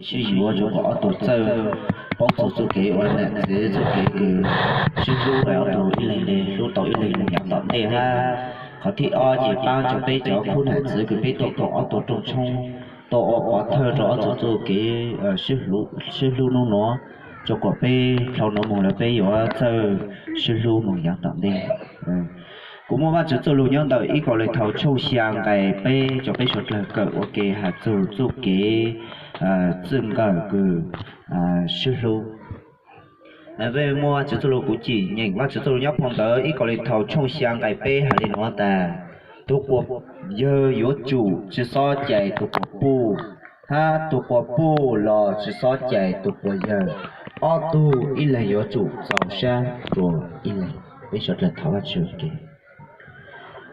sib yuav rau kom ob tug txawj paub txog txuj kev ua nam txiv txuj kev kws sib hlub, ob tug ib leeg le hlub tau ib leeg mus yav tom ntej hab. Qhov thib ob ces pab rau peb cov khub nam txiv kws peb tuaj koom ob tug rooj tshoob, tuaj ua pov thawj rau ob tug txuj kev sib hlub nub nuav, rau kom peb dlhau nuav moog lawm peb yuav txawj sib hlub moog yav tom ntej. Kuv muaj Vaajtswv txuj lug nyob ntawm ib Kauleethaus tshooj xya nqai peb rau peb suav dlawg kawm ua ke has txug txuj kev txwj nkawm kws sib hlub. Muaj Vaajtswv txuj lug kuv tsim nyeem Vaajtswv txuj lug nyob phau ntawv ib Kauleethaus tshooj xya nqai peb has le nuav tas, tug quas yawg yuav tsum tsi xob cais tug quas puj, hab tug quas puj los tsi xob cais tug quas yawg. Ob tug ib leeg yuav tsum txaus sab rua ib leeg. Peb suav dlawg thov Vaajtswv ua ke.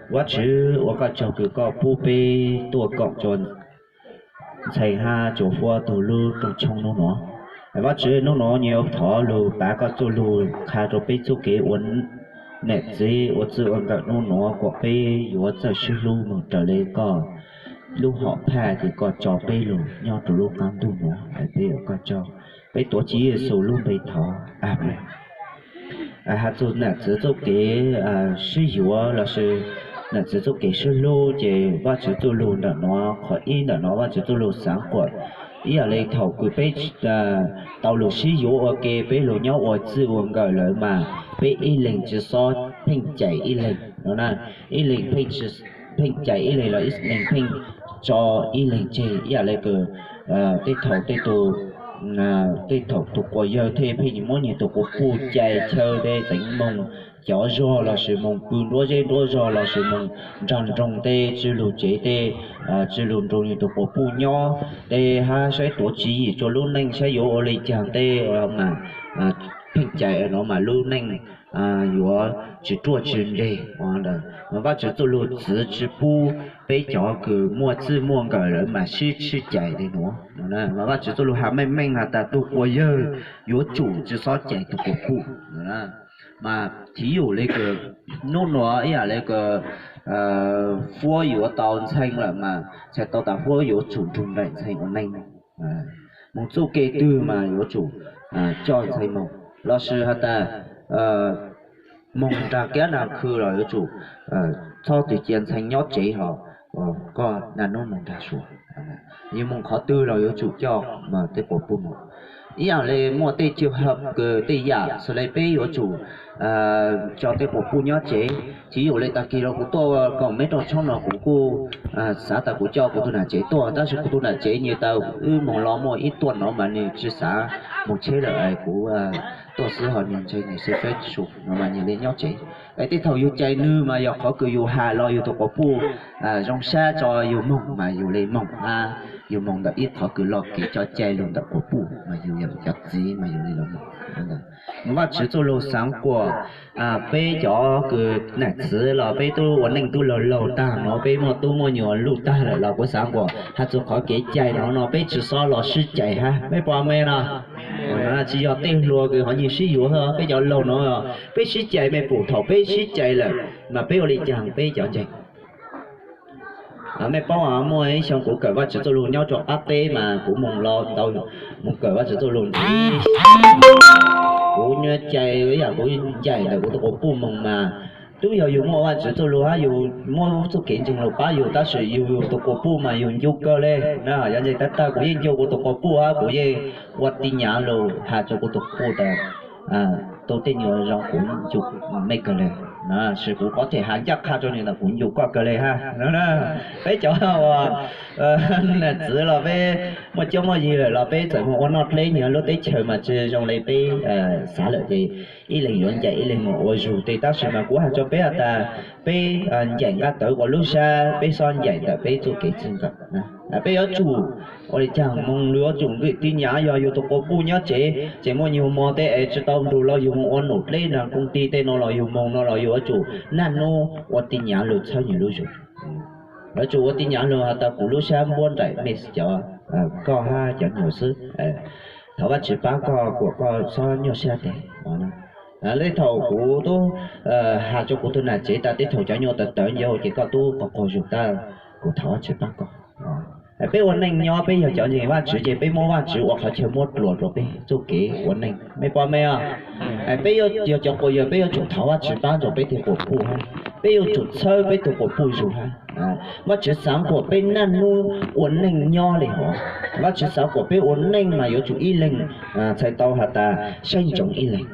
Vaajtswv ua koj tsaug kws koj pub peb tuaj koom rua Ntxhee hab rua Huab tug lub rooj tshoob nub nuav. Vaajtswv, nub nuav nyuas yuav thov lug pav koj txuj lug qha rua peb txuj kev ua nam txiv ua txwj ua nkawm nub nuav kom peb yuav txawj sib hlub moog raws le koj lub hom phaj ces koj tso peb lug nyob rua lub qaab ntuj nuav. Peb ua koj tsaug, peb tuav Tswv Yexus lub npe thov, Amees. Has txug nam txiv txuj kev sib yuav lossis nam txiv txuj kev sib hlub ces Vaajtswv txuj lug ntawm nuav, qhov ib ntawm nuav Vaajtswv txuj lug xaav kuas ib yam le thaum kws peb tau lug sib yuav ua ke, peb lug nyob ua txwj ua nkawm lawm mas peb ib leeg tsi xob pheej cais ib leeg no na, ib leeg pheej cais ib leeg los ib leeg pheej tso ib leeg tseg. Ib yam le kws tej thaum tej tug, tej thaum tug quas yawg thiaj pheej muab nwg tug quas puj cais chaw tej tseev moog cov zog lossis moog pw nruab zeb nruab zog lossis moog nraag nroog tej tsw lug tsev tej tsw lug nrug nwg tug quas puj nyob tej hab saib tuav tswv yim rua lub neej saib yuav ua le caag tej mas pheej cais no mas lub neej yuav tsi ruaj tsi nreeg. Vaajtswv txuj lug txwv tsi pub peb cov kws muaj txwj muaj nkawm lawm mas sib txhij cais le nuav. Vaajtswv txuj lug has meej meej has tas tug quas yawg yuav tsum tsi xob cais tug quas puj. Mas thib yus le kws nub nuav ib yam le kws Huab yuav tau Ntxhee lawm mas txhais tau tas Huab yuav tsum nrug nraim Ntxhee ua neej. Moog txuj kev twg mas yuav tsum coj Ntxhee moog, lossis has tas moog nraag kiab nraag khw los yuav tsum txhob tug cia Ntxhee nyob tsev hos koj naj nub moog nraag suav. Yug moog qhov twg los yuav tsum coj tej quas puj moog. Ib yam le muaj tej tswv hawm kws tej yam xws le peb yuav tsum tso tej quas puj nyob tsev. Thib yus le tag kis los kuv tuaj koom meb rooj tshoob no kuv kuj xav tas kuv coj kuv tug nam tsev tuaj, tab sis kuv tug nam tsev nwg tas wb moog los muaj ib tuam no mas nwg tsi xav moog tsheb lawm, kuv tuaj xwb ho nwg ntshe nwg xwb feb su no mas nwg le nyob tsev. Es tej thaum yus cais nwg mas yog qhov kws yus has los yus tug quas puj zoo sab tso yus moog mas yus le moog hab yus moog ntawm ib qhov kws lug kev coj cai lug ntawm quas puj mas yus yog cov txiv mas yus le lug moog. Vaajtswv txuj lug xaav kuas peb cov kws nam txiv los peb tub ua neej tub laug laug tag no, peb muaj tub muaj nyuam luj tag lawm los kuv xaav kuas has txug qhov kev cai no no peb tsi xob los sib cais hab, mej puas me no? Tsi yog tej hluas kws ho nyag sib yuav, peb cov laug no peb sib cais, mej pum thaum peb sib cais lawm mas peb ua le caag peb cov ntseeg. Mej paub muaj ib xyoo kuv kawm Vaajtswv txuj lug nyob rua qab teb mas kuv moog los tau, moog kawm Vaajtswv txuj lug ntxiv, kuv nyuam cai ib yam kuv ncaim ntawm kuv tug quas puj moog mas tub yog yug muaj Vaajtswv txuj lug hab yug muab txuj kev ntseeg lug pab yug, tab sis yug yug tug quas puj mas yug ncu kawg le. Yog ntseeg tag tag kuv yeej ncu kuv tug quas puj hab kuv yeej ua ti nyam lug has rua kuv tug quas puj tas tu tej nyuas zoo kuv ncu mej kawg le, sis kuv qhov them has ncaj qha rua nwg tas kuv ncu koj kawg le hab. Peb cov nam txiv los peb muaj cuab muaj yig lawm los peb txawm moog ua noj dleb nyag lub teb chaws mas tsi zoo le peb xav lawm ces ib leeg yuav ncaim ib leeg moog ua zug tej, tab sis mas kuv has rua peb has tas peb ncaim nqaj tawv ua lub sab, peb xob ncaim ntawm peb txuj kev txwj nkawm. Peb yuav tsum ua le caag moog, lug yuav tsum nqim ti nyam, yog yug tug quas puj nyob tsev ces muaj nyuag mo tej es tsi tau nrug los yug moog ua num dleb nraag koom ti tej no los yug moog no los yug yuav tsum naj nub ua ti nyam lug txhawb nwg lub zug. Yuav tsum ua ti nyam lug has tas kuv lub sab npuab nraim mej cov, koj hab cov nyuas xwb. Thov Vaajtswv pab koj kuas koj xob nyuaj sab tes. Tej thaum kuv tub has rua kuv tug nam tsev tas tej thaum cov nyuas tawv tawv ncau ces koj tub qaug qaug zug tas, kuv thov Vaajtswv pab koj. Peb ua neej nyob peb yog cov ntseeg Vajtswv ces peb muab Vajtswv ua qhov chaw muab dluas rau peb txuj kev ua neej, mej pom mej os? Peb yog cov quas yawg peb yuav tsum thov Vajtswv pab rau peb tej quas puj hab, peb yuav tsum txhawb peb tug quas puj zus hab. Vajtswv xaav kuas peb naj nub ua neej nyob le hov. Vajtswv xaav kuas peb ua neej mas yuav tsum ib leeg, txhais tau has tas saib ntsoov ib leeg,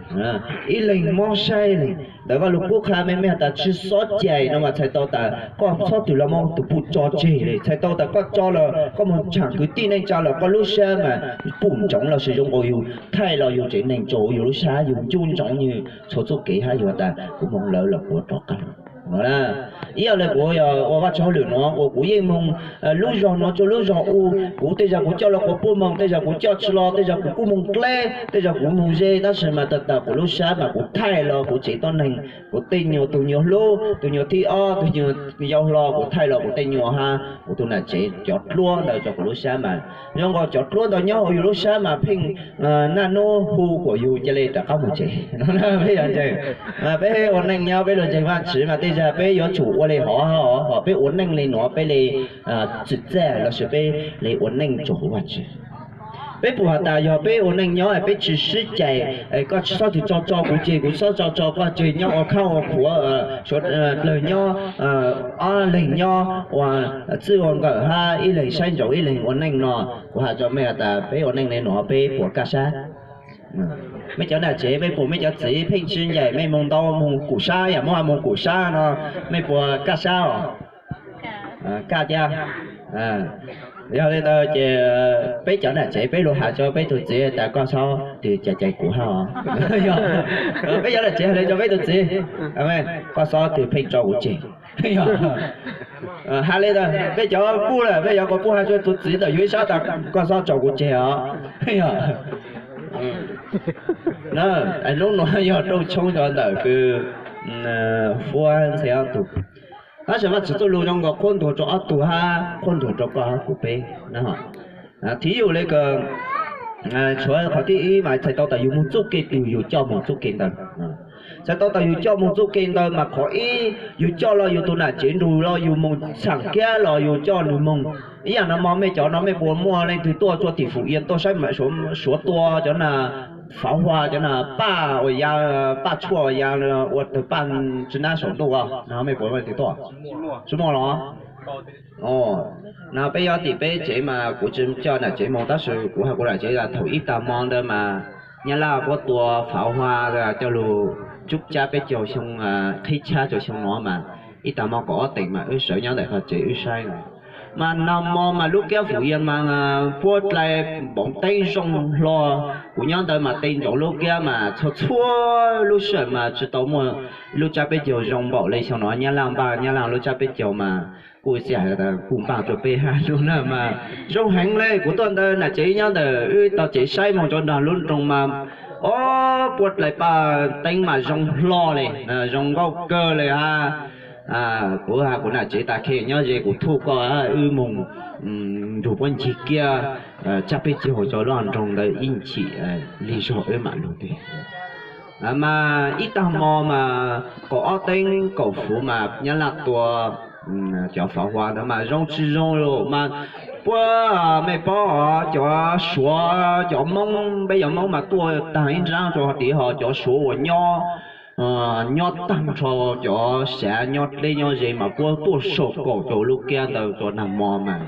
ib leeg mob saib leeg. Ntawm Vaj Lug Kub qha mej, mej has tas tsi xob cais no mas txhais tau tas koj txhob twg los muab tug puj tso tseg le. Txhais tau tas koj tso los koj moog tsaam kwv tij neej tsa los koj lub sab mas puj ntsoov lossis zoo nkaus yug thaij los yug tsev neeg rua yug lub sab, yug ncu ntsoov nwg txhua txuj kev hab yug has tas kuv moog lawv los kuv rov qab. Ib yam le kuv ua Vajtswv hauj lwm nuav kuas kuv yeej moog lub zog nuav rua lub zog u, kuv tej zag kuv coj los quas puj moog, tej zag kuv coj tsi los, tej zag kuv kuj moog dleb, tej zag kuv moog ze, tab sis mas tag tag kuv lub sab mas kuv thaij los kuv tsev tuab neeg, kuv tej nyuas, tug nyuas hlub, tug nyuas thib ob, tug nyuas yau hlo, kuv thaij los kuv tej nyuas hab kuv tug nam tsev cov dluab ntawd rua kuv lub sab mas zoo nkaus cov dluab ntawd nyob hauv yug lub sab mas pheej naj nub hu kuas yug ca le rov qab moog tsev. Peb ua neej nyob peb luag ntseeg Vajtswv mas tej zag peb yuav tsum ua le hov, hov peb ua neej le nuav peb le txwm txaj lossis peb le ua neej rua huv Vajtswv. Peb pum has tas yog peb ua neej nyob peb tsi sib cais, koj tsi xob twg tso tso kuv tseg, kuv tsi xob tso tso koj tseg, nyob ua khaub ua khuav, dlawg nyob, ob leeg nyob ua txwj ua nkawm hab ib leeg saib ntsoov ib leeg ua neej no, kuv has rua mej has tas peb ua neej le nuav peb puas kaj sab? Mej cov nam tsev mej pum mej cov txiv pheej tsi ncaim mej moog ntau moog kum sab, yam muab moog kum sab no mej puas kaj sab os? Kaj thiab. Yog le ntawd ces peb cov nam tsev peb lug has rua peb tug txiv tas koj xob twg cais cais kuv hab os. Peb cov nam tsev has le rua peb tug txiv, koj xob twg pheej tso kuv tseg. Has le ntawd peb cov puj lawm, peb cov quas puj has rua tug txiv ntawm yug ib sab tas koj xob tso kuv tseg os. Hnub nuav yog rooj tshoob rua ntawm kws Fuab Ntxhee ob tug. Tab sis Vajtswv txuj lug zoo nkaus qhuab ntuas rua ob tug hab qhuab ntuas rua koj hab kuv peb. Thib yug le kws, tshuav qhov thib ib mas txhais tau tas yug moog txuj ke twg yug coj moog txuj ke ntawd. Txhais tau tas yug coj moog txuj ke ntawd mas qhov ib yug coj los yug tug nam tsev nrug los yug moog txhaam kiab los yug coj nwg moog. Ib yam no mog, mej cov no mej puas muaj leej twg tuaj rua tim Fum Yas tuaj saib Suav tua cov na, Fav Hua cov na, paj ua ya, paj tshuaj ua ya, ua tawg paj tsi nab saum ntuj no mej puas muaj leej twg tuaj? Tsi muaj los? No peb nyob tim peb tsev mas kuv tsi coj nam tsev moog tab sis kuv has kuv nam tsev tas thaum ib tag mo ntawd mas Nyab Laj puab tua Fav Hua coj lug tsub tsab peb caug xyoo, qhib tshab rua xyoo no mas ib tag mo kaum ob teev mas wb sawv nyob ntawm qhov tsev wb saib mas nag mo mas lub kiab Fum Yas mas puab dlai npoov teeb zoo hlo. Kuv nyob ntawd mas tej ntsoov lub kiab mas txhua txhua lub sij hawm mas tsi tau muaj lub tsab peb caug zoo npaum le xyoo no. Nyab Laj npaj, Nyab Laj lub tsab peb caug mas kuj xia has tas kuj npaj rua peb hab lub na mas zoo heev le. Kuv tuaj ntawd nam tsev nyob ntawm wb tog tsev saib moog rua nraag lub nroog mas ob puab dlai paj teeb mas zoo hlo le, zoo nkauj kawg le hab. Kuv has kuv nam tsev tas khe nyob ze kuv thuj koj, wb moog nrug puab ncig kiab tsab peb caug rua lub nroog ntawd ib ntsis lig zog wb mam lug teg. Mas ib tag mo mas kaum ob teeb kaum fuv mas Nyab Laj tua cov Fav Hua ntawd mas zoo tsi zoo lawm mas puab, mej paub os, cov Suav cov Moob, peb cov Moob mas tuaj taag ib nraab rua hov tid ho cov Suav uas nyob nyob taag nrho cov sav nyob dleb nyob ze mas puab tuaj sau kaum rua lub kiab ntawd rua nag mo mas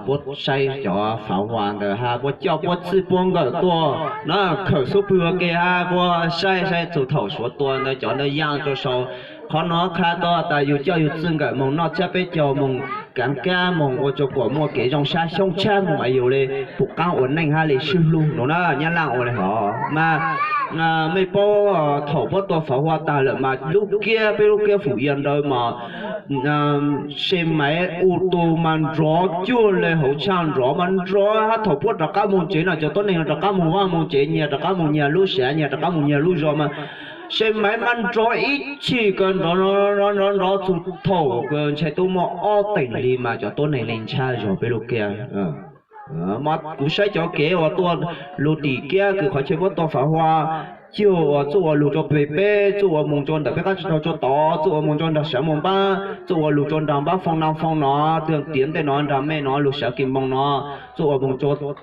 puab saib cov Fav Hua ntawd hab puab coj puab txij puab nkawm tuaj na, khawm xub pwg ua ke hab puab saib saib txug thaum Suav tua ntawd cov ntawd yaaj rua sau. Qhov no qha tau tas yug coj yug txij nkawm moog noj tsab peb caug moog kaav kab moog ua rua kuas muaj kev zoo sab xyoob tshab moog es yug le pum qaab ua neej hab le swb hlub no na. Nyab Laj ua le hov mas mej paub thaum puab tua Fav Hua taag lawm mas lub kiab, peb lub kiab Fum Yas ntawd mas se maiv u tu mas nrov cuag le hauv tshaj nrov mas nrov hab thaum puab rov qaab moog tsev no cov tuab neeg rov qaab moog vaj moog tsev, nyias rov qaab moog nyias lub sav, nyias rov qaab moog nyias lub zog mas se maiv mas nrov ib chim kawg nrov nrov nrov txug thaum kws ntshai tub muaj ob teev li mas cov tuab neeg le ntsha zog peb lub kiab. Mas kuv saib cov kev uas tuaj lug tim kiab kws qhov chaw puab tua Fav Hua cig uas txuj ua lug rua peg peb, txuj ua moog rua ntawm peb qab tsi taug rua tod, txuj ua moog rua nraag sawv moog npab, txuj ua lug rua nraag npab foo nab foo no, tug tiav ntej no nraag mej no, lug sawv kis moog no, txuj ua moog rua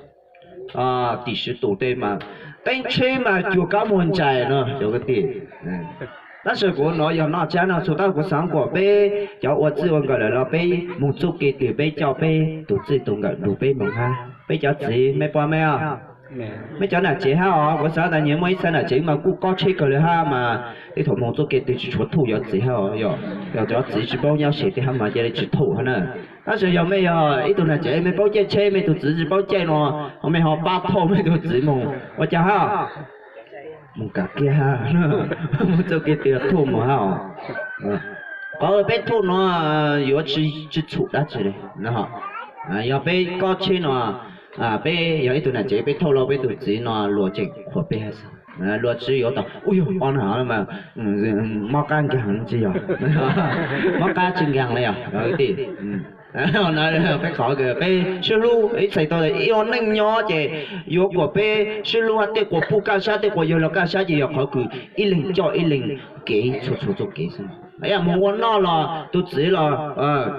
tim sw tus tej mas teeb tsheb mas cuag kab muag ntsais no cov kwv tij. Tab sis kuv nuav yog noj tsab noj txhua tab kuv xaav kuas peb cov ua txij ua nkawm lawm los peb moog txuj kev twg peb coj peb tug txij tug nkawm nrug peb moog hab. Peb cov txiv mej poj mej os, mej cov nam tsev hab os, kuv xaav tas nyias muaj ib txha nam tsev mas kuj kob tsheb kawg le hab mas tej thaum moog txuj kev twg tsi tshuav thuj cov txiv hab os, yog cov txiv tsi paub nyob se tej hab mas ca le tsi thuj hab na. Tab sis yog mej yog ib tug nam tsev mej paub caij tsheb mej tug txiv tsi paub caij no, mej ho pab thauj mej tug txiv moog ua cas hab, moog kam kiag hab, moog txuj kev twg thuj moog hab os. Qhov peb thuj no yuav tsi txhum dab tsi le. Yog peb kob tsheb no, peb yog ib tug nam tsev peb thauj lauj peb tug txiv no luag tseem qhuas peb hab xwb. Luag tsi yuav tas ub yog ob na mas mob qab nkaag tsi yog, mob qab tsi nkaag le yog. Peb qhov peb sib hlub ib txhais tau ib ua neej nyob ces yuav kuas peb sib hlub hab tej quas puj kaj sab tej quas yawg laug kaj sab ces yog qhov kws ib leeg coj ib leeg kev txhua txhua txuj kev xwb. Yam moog ua noj los tug txiv los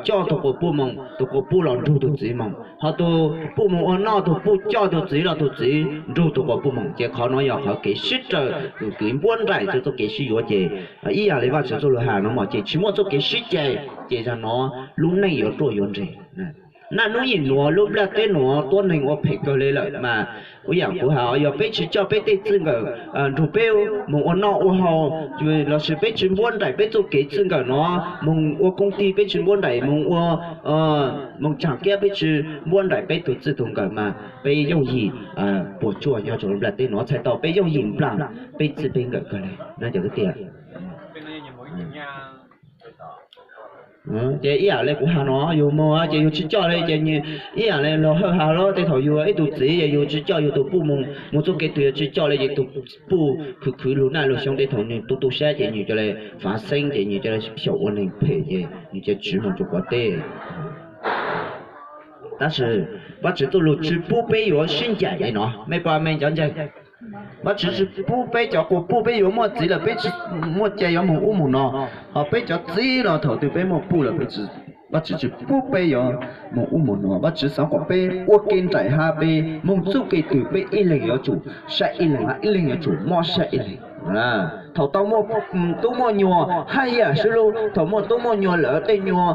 coj tug quas puj moog, tug quas puj los nrug tug txiv moog, ho tug puj moog ua noj tug puj coj tug txiv los tug txiv nrug tug quas puj moog ces qhov nuav yog qhov kev sib raws, kev npuab nraim txug txuj kev sib yuav ces ib yam le Vajtswv txuj lug has no mas ces tsi muaj txuj kev sib cais ces zag nuav lub neej yuav ruaj yuav ntseg. Naj nub nyim nuav lub nplaj teb nuav tuab neeg ua phem kawg le lawm mas ib yam kuv has yog peb tsi coj peb tej txij nkawm nrug peb moog ua noj ua haus lossis peb tsi npuab nraim peb txuj kev txij nkawm nuav moog ua koom tig peb tsi npuab nraim moog ua moog tsaam kiab peb tsi npuab nraim peb tug txij tug nkawm mas peb yooj yim puas tsuaj nyob rua lub nplaj teb nuav txhais tau peb yooj yim nplaag peb txij peb nkawm kawg le no cov kwv tij. Ces ib yam le kuv has no yug moog ces yug tsi coj le ces ib yam le luag hawj has lawm tej thaum yug ib tug txiv ces yug tsi coj yug tug puj moog moog txuj kev twg yug tsi coj le ces tug puj khwv khwv lug naj lug xyoo tej thaum nwg tu tu sab ces nwg ca le fav xeeb ces nwg ca le xyaum ua neeg phem ces nwg ca le tsi moog rua quav teb. Tab sis Vajtswv txuj lug tsi pub peb yuav sib ncaim le no mej poj mej cov ntseeg. Vajtswv tsi pub peb cov quas puj peb yuav muaj txiv lawm peb tsi muaj cai yuav moog ub moog no, ho peb cov txiv los thaum twg peb muaj puj lawm Vajtswv tsi pub peb yuav moog ub moog no. Vajtswv xaav kom peb ua ke nraim hab peb moog txuj kev twg peb ib leeg yuav tsum saib ib leeg hab ib leeg yuav tsum mob saib ib leeg. Thaum tau muaj tub muaj nyuam haj yam sib hlub, thaum muaj tub muaj nyuam lawm tej nyuam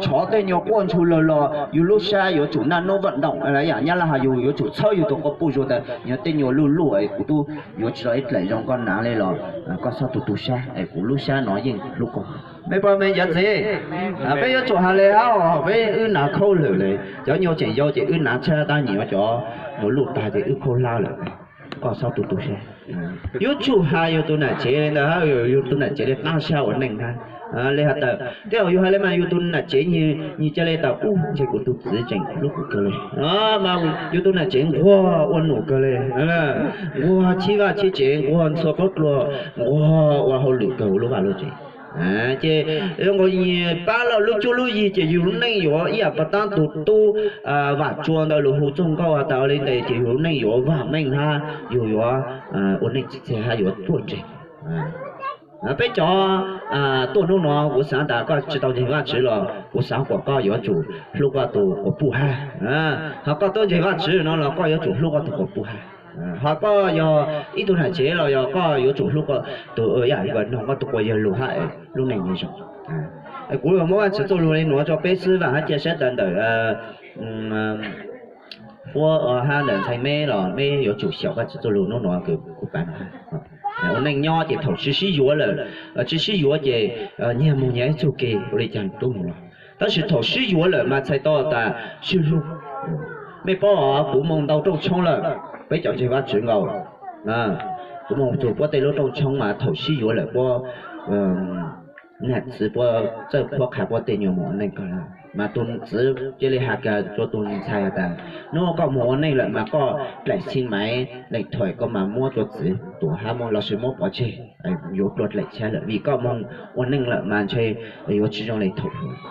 tshov tej nyuam quaj ntshu lawg los yug lub sab yuav tsum naj nub vaj doom, yam Nyab Laj has yug yuav tsum txhawb yug tug quas puj zuag tas yog tej nyuam luj luj es kuv tub yuav tsi tau ib dlaim zoo koj nav le los koj txhob tu tu sab es kuv lub sab no yeej hlub koj. Mej poj mej cov txiv, peb yuav tsum has le hab peb wb nav khaub lwm le, cov nyuas tseem yau ces wb nav tshab tab nyiam cov nyuas luj tag ces wb khaub hlab lawm. Koj txhob tu tu sab. Yuav tsum has yug tug nam tsev le ntawd hab yug tug nam tsev le qaab sab ua neej hab. Le has tas tej zaum yug has le mas yug tug nam tsev nwg ca le tas ub ntshe kuv tug txiv tseem hlub kuv kawg le, mas yug tug nam tsev nquag ua num kawg le, nquag chib vaj chib tsev nquag ntxhua paub dlua, nquag ua hauj lwm kawg lub vaj lub tsev. Ces zoo nkaus nyias pab lawm lub cuab lub yig ces yug lub neej yuav ib yam pag taab tug tub Vam Tsua ntawd lug hu txuj nkauj has tas ua le ntawd ces yug lub neej yuav vaam meej hab yug yuav ua neej txhij txhia hab yuav ruaj ntseg. Peb cov tuaj hnub no kuv xaav tas koj tsi tau ntseeg Vajtswv los kuv xaav kom koj yuav tsum hlub koj tug quas puj hab. Ho koj tuaj ntseeg Vajtswv no los koj yuav tsum hlub koj tug quas puj hab. Ho koj yog ib tug nam tsev los yog koj yuav tsum hlub koj tug, yam li koj noog koj tug quas yawg lug hab lub neej zoo. Kuv muab Vajtswv txuj lug le nuav rua peb xwb, vaam hab cia sab tas ntawm Huab hab ntawm Ntxhais Meb los meb yuav tsum xyaum Vajtswv txuj lug hnub nuav kws kuv pav no hab. Ua neej nyob ces thaum tsi sib yuav lawm, tsi sib yuav ces nyias moog nyias ib txuj kev ua le caag tub moog los. Tab sis thaum sib yuav lawm mas txhais tau tas sib hlub. Mej paub os, kuv moog ntau rooj tshoob lawm, peb cov ntseeg Vajtswv nkaus. Kuv moog txug puab tej lub rooj tshoob mas thaum sib yuav lawm puab nam txiv puab txawj qhuab qha puab tej nyuas moog ua neej kawg le. Mas tug txiv cia li has kag rua tug ntxhais has tas, hnub koj moog ua neej lawm mas koj dlaim xi maiv leej thuam koj mas muab rua txiv tuav hab lossis muab pov tseg, yuav pluag dlaim chab lawm vim koj moog ua neej lawm mas ntshe yuav tsi zoo le thaum hluas.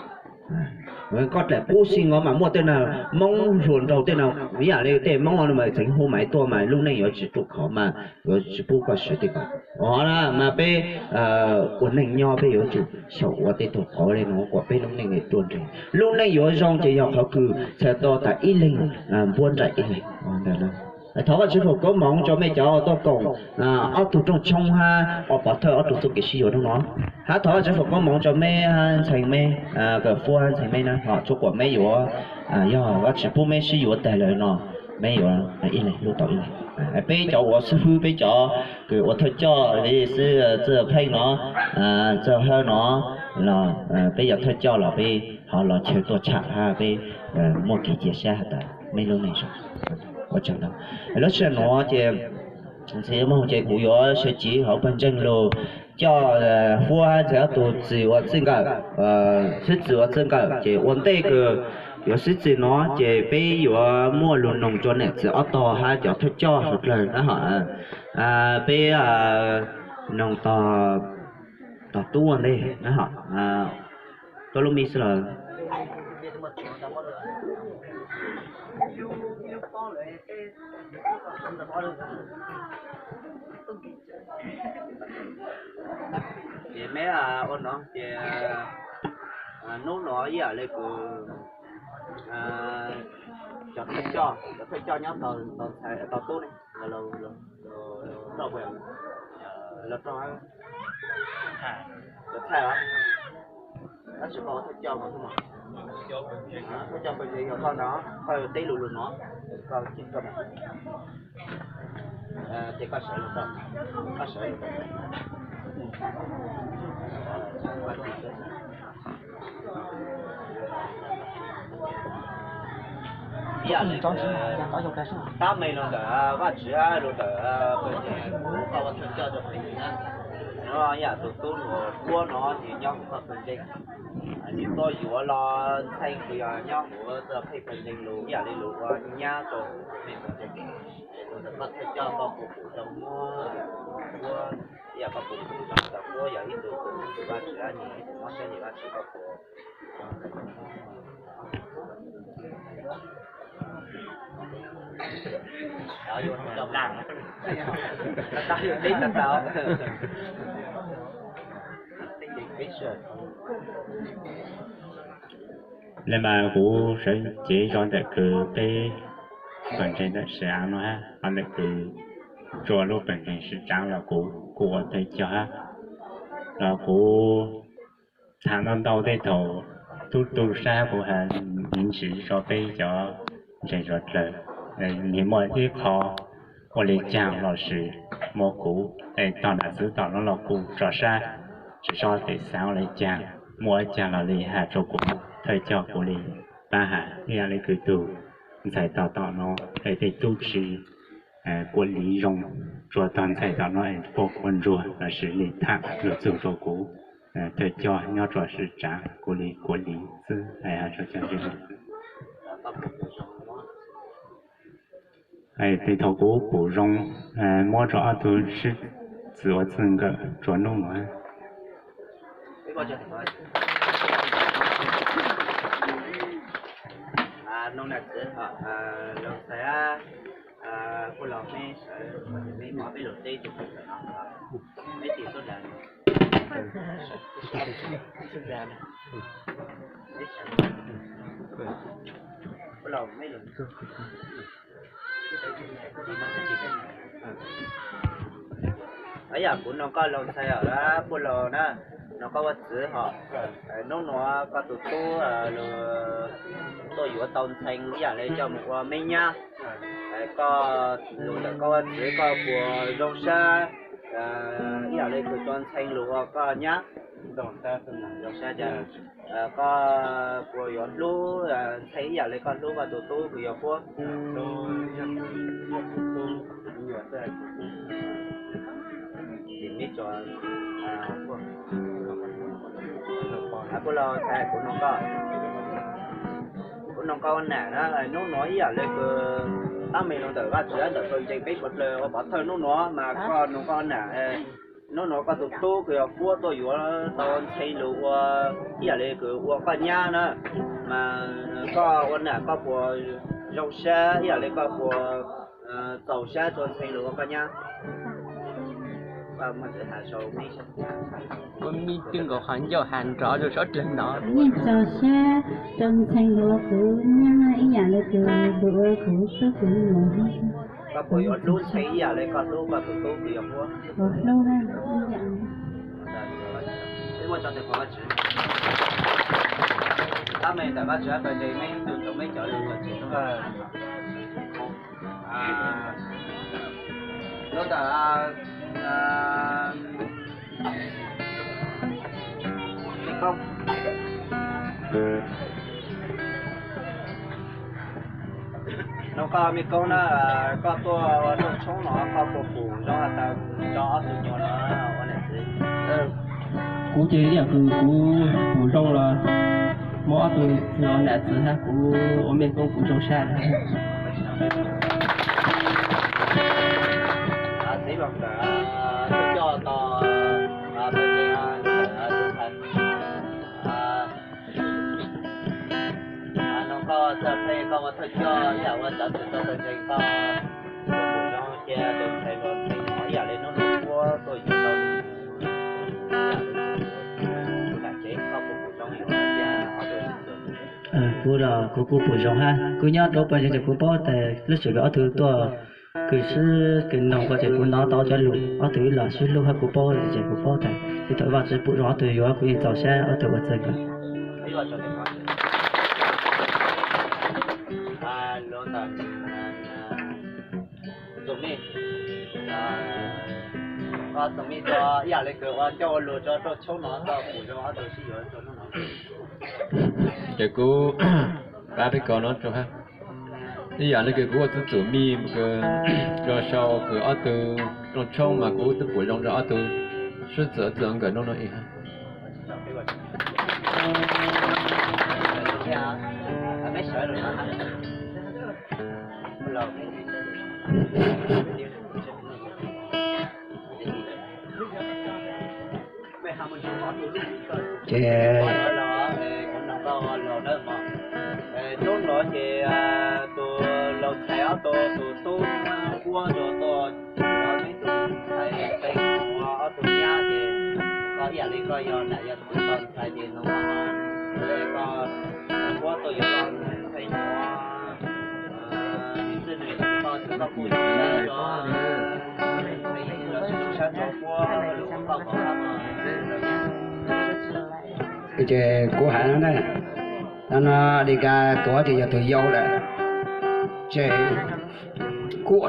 Koj dlaim qub xib no mas muaj tej no, Moob hluas nraug tej no, ib yam li tej Moob no mas txeev hu mas tuaj mas lub neej yuav tsis ruam khov mas yuav tsis pub koj siv tej ko. Ov na mas peb ua neej nyob peb yuav tsum xyaum ua tej tug qauv li no kom peb lub neej ruaj nreeg. Lub neej yuav zoo ces yog qhov kws txhais tau tas ib leeg npuab nraim ib leeg. Thov Vajtswv foom koob hmoov rau mej cov tuaj koom ob tug rooj tshoob hab ua pov thawj ob tug txuj kev sib yuav hnub no. Hab thov Vajtswv foom koob hmoov rau meb hab ntxhee meb, kawm fuab hab ntxhee meb na, ho tsuav kuam meb yuav, yog Vajtswv pub meb sib yuav tag lawm no, meb yuav ib leeg hlub tau ib leeg. Peb cov ua xib hwb, peb cov kws ua thawj coj li xwb, Txawj Pheej no, Txawj Hawb no, los peb yog thawj coj los peb ho los chaw tuaj tsham hab peb muaj kev cia siab has tas meb lub neej zoo. Ua tsaug ntau. Lub sij hawm nuav ces ntxiv moog ces kuv yuav sawv cev hauv pawg ntseeg lug coj huab ntxhais ob tug txiv ua txij nkawm, xib txwv ua txij nkawm ces ua ntej kws yuav xib txwv no ces peb yuav muaj lug noog rua nam txiv ob tog hab cov thawj coj suav dlawg na ho. Peb noog tog tub ua ntej na ho. Koj lub npe xwb los? Ces meb ua no ces hnub no ib yam li kws cov thawj coj, cov thawj coj nyob tau ntxhais tau tub ne, los rau cov txhais os. Tab sis koj ua thawj coj mas, thawj coj pawg ntseeg yog koj no, koj teb lus lug no, koj ces koj sawv lug tau, koj sawv lug tau. Ib yam li tab meeg lug ntawm Vajtswv hab lug ntawm pawg ntseeg, koj ua thawj coj rau pawg ntseeg na. Ib yam tus tub nuav huab no ces nyob huv koj pawg ntseeg, nws tuaj yuav los ntxhee kws yog nyob huv Txawj Pheej pawg ntseeg lug, ib yam li lug ua nyab rau huv Txawj Pheej pawg ntseeg. Lug ntawm koj thawj coj koj puas pum rau huab, ib yam koj puas pum rau huab yog ib tug kws Vajtswv dab nyeg, ib tug mob sab nyiam Vajtswv koj puas Le mas kuv sawv cev zog ntawm kws peb pawg ntseeg ntawm sab av no hab, ntawm kws tsua lub pawg ntseeg sib tsaav los kuv kuj ua thawj coj hab, los kuv tham ntau ntau tej thaum tub tu sab kuv has me ntsis rua peb cov ntseeg suav dlawg, nwg muaj ib qho ua le caag lossis muab kuv tog nam txwv tom nuav los kuv tso sab, tsi xob pem xaav ua le caag, muaj ib caag los le has rua kuv, thawj coj kuv le pab has ib yam le kws tug ntxhais tog tom nuav es tej tub tsi kuam liv zoo, tsua tog ntxhais tom nuav es puab quaj ntsuag lossis le tham lug txug rua kuv, thawj coj nyob rua sib tsaav kuv le kuam liv xwb. Tej thaum kuv pum zoo, muab rua ob tug sib txwv ua txij nkawm tsua nub nuav. Ib yam kuv noog koj laug ntxhais os, puab laug na, noog koj ua txwv hos, nub nuav koj tus tub tuaj yuav tau ntxhee ib yam le coj mus ua me nyab, koj lug ntawm koj ua txwv koj puas zoo sab ib yam le kws tsua ntxhee lug ua koj nyab? Koj puas yuav hlub ntxhee ib yam le koj hlub koj tus tub kws yog puab? Puab laug ntxhais, kuv noog koj, kuv noog koj ua nam na, nub nuav ib yam le kws tab meeg lug ntawm Vajtswv ntawm pawg ntseeg peb suav dlawg ua pov thawj nub nuav mas koj noog koj ua nam, Hnub no koj tus tub kws yog Huab tuaj yuav tau ntxhee lug ua ib yam li kws ua koj nyab na, mas koj ua nam koj puas zoo sab ib yam li koj puas txaus sab rua ntxhee lug ua koj nyab? Ua mib twb nkaus qhov ncauj has nrov rau sab dlawg no. Yeej txaus sab rua ntxhee lug ua kuv nyab ib yam li kws lug ua kuv tub kuv nyuam. Koj puas yuav hlub ntxhee ib yam li koj hlub koj tus tub kws yog Huab? Puas hlub ib yam. Peb muab tso tes hauv Vajtswv. Tab meeg ntawm Vajtswv pawg ntseeg, meb ib tug ntawm meb cov lug tso tseg. Lub ntawm Mej Koob. Nug koj Mej Koob na, koj tuaj ua rooj tshoob no koj puas pum zoo has tas nrog ob tug nyuam no ua nam txiv? Kuv ces ib yam kws kuv pum zoo los muab ob tug no nam txiv hab kuv ua Mej Koob kuv zoo sab. Txiv Looj Kawm, thawj coj tau, nug koj txawj pheej koj ua thawj coj ib yam ua cov txwv tau pawg ntseeg koj puas pum zoo cia tus ntxhais los ntxhee ib yam li hnub no Huab tuaj yuav tau ib yam li tus nam tsev koj puas pum zoo yuav cia ob tug sib txuas? Kuv los kuv kuj pum zoo hab, kuv nyob rau pawg ntseeg ces kuv paub tas lub sij hawm ob tug tuaj kws sib kws noog ko ces kuv hnov tau cov lus ob tug wb los sib hlub hab kuv paub ces kuv paub tas thaum Vajtswv pum zoo ob tug yuav kuv yeej txaus sab ob tug ua txij kawm. Ces kuv pab peb ko no rau hab, ib yam li kws kuv ua tub txum mij rua sau kws ob tug rooj tshoob mas kuv twb pum zoo rua ob tug sib txuas txij nkawm hnub no ib hab. Ces hnub no ces tus laug ntxhais ob tug tus tub Huab rua tuaj yuav peb tug ntxhais ntxhee ua ob tug nyab ces koj ib yam li koj yog nam yog txiv tau ntxhais ces hnub no koj Huab tuaj yuav tau ntxhee ua txij nwg koj txwv koj puj zoo sab rua ntxhee los sib zoo sab rua Huab lug ua koj koj hab. Ces kuv has no na, no no li kas tuav ces yog tug yau lawm, ces kuv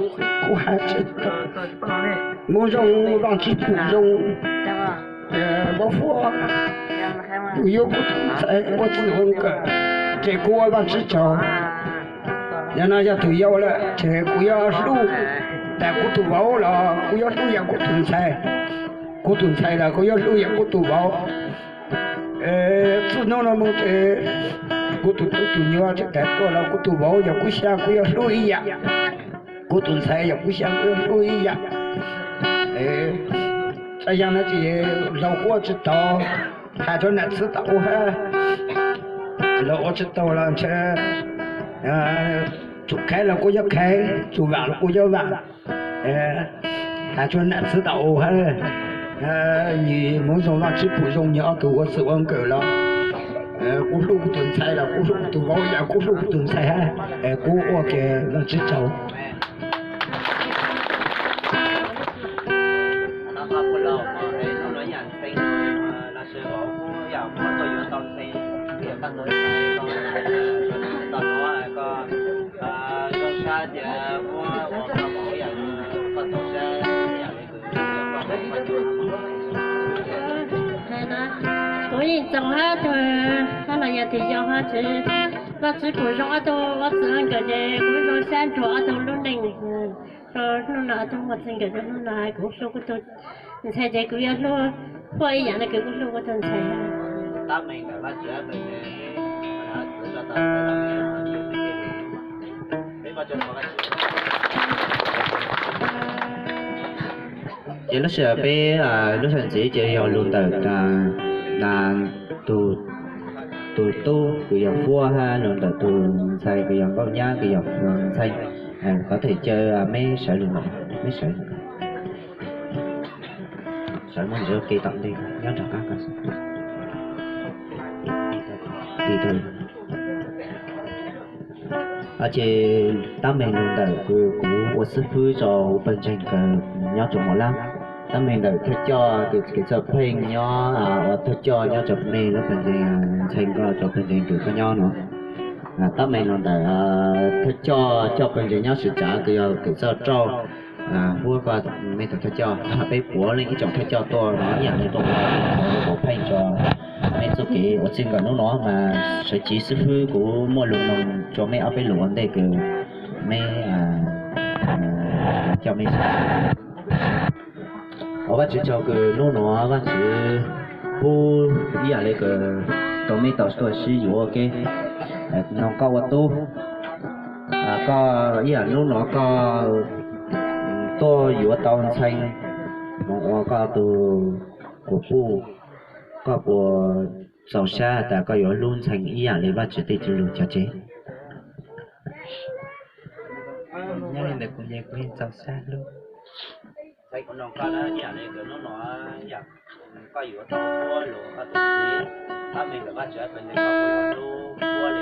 has tsi tau, Moob Zoo Vaajtswv pum zoo, Moob Huab yuav kuv tug ntxhais ua txij ua nkawm, ces kuv ua Vaajtswv tsaug. Yog no yog tug yau lawm ces kuv yuav hlub tas kuv tug vauv los kuv yuav hlub yam kuv tug ntxhais, kuv tug ntxhais los kuv yuav hlub yam kuv tug vauv. Txij hnub no mus ces kuv tug tub tug nyuam tseem tas tuaj los kuv tug vauv yog kuv xyaa kuv yuav hlub ib yam, kuv tug ntxhais yog kuv xyaa kuv yuav hlub ib yam. Txawm yog no ces laug quaj tsi tau, has rua nam txiv tau hab, laug ua tsi tau los ntshe tsum khaiv los kuv yuav khaiv, tsum vaam los kuv yuav vaam. Has rua nam txiv tau hab, nwg Moob Zoo Vaajtswv pum zoo nwg ob tug ua txij ua nkawm los kuv hlub kuv tug ntxhais los kuv hlub kuv tug vauv yam kuv hlub kuv tug ntxhais hab, kuv ua ke Vaajtswv tsaug. Kuv yeej txaus hab tug, hab los yog tug yau hab tsi, Vaajtswv pum zoo ob tug ua txij ua nkawm ces kuv zoo sab nrug ob tug lub neej rua hnub no, ob tug ua txij nkawm rua hnub no. Kuv hlub kuv tug ntxhais ces kuv yuav hlub Huab ib yam le kws kuv hlub kuv tug ntxhais. Ces lub sij hawm peb lub sij hawm ntxiv ces yog lug ntawm tus tub kws yog Fuab hab lug ntawm tus ntxhais kws yog Nkauj Nyab kws yog Ntxhee, kuv thov caw meb sawv lug, meb sawv, sawv muab ntsis ua ke tom ntej nyob nrog qab ko. Ces tab meeg lug ntawm kuv ua xib fwb rua huv pawg ntseeg kws nyob rua Muas Lab, tab meeg ntawm thawj coj kws kev txawj pheej nyob ua thawj coj nyob rua mej lub pawg ntseeg, Ntxhee koj rua pawg ntseeg kws koj nyob nuav. Tab meeg lug ntawm thawj coj coj pawg ntseeg nyob Suav Tsav kws yog kev txawj rauj, Huab koj mej tug thawj coj, peb puav leej ib tsoom thawj coj tuaj nuav ib yam le tuaj ua pheej rua mej txuj kev ua txij nkawm nub nuav mas sawv tsiv xib fwb kuv muaj lug noog rua mej ob peb lus ua ntej kws mej coj mej Ua Vajtswv tsaug kws nub nuav Vajtswv pub ib yam le kws tau mej tau tuaj sib yuav ua ke. Noog koj ua tub, koj ib yam nub nuav koj tuaj yuav tau Ntxhee moog ua koj tug quas puj, koj puas txaus sab has tas koj yuav hlub Ntxhee ib yam le Vajtswv tej lug cog tseg? Nyob li ntawd kuv ces kuv yeej txaus sab hlub. Ntxhee, kuv noog koj na, ib yam li tus nub nuav ib yam, koj yuav tau Huab lug ua koj tug txiv, tab meeg ntawm Vajtswv pawg ntseeg koj puas yuav hlub Huab li?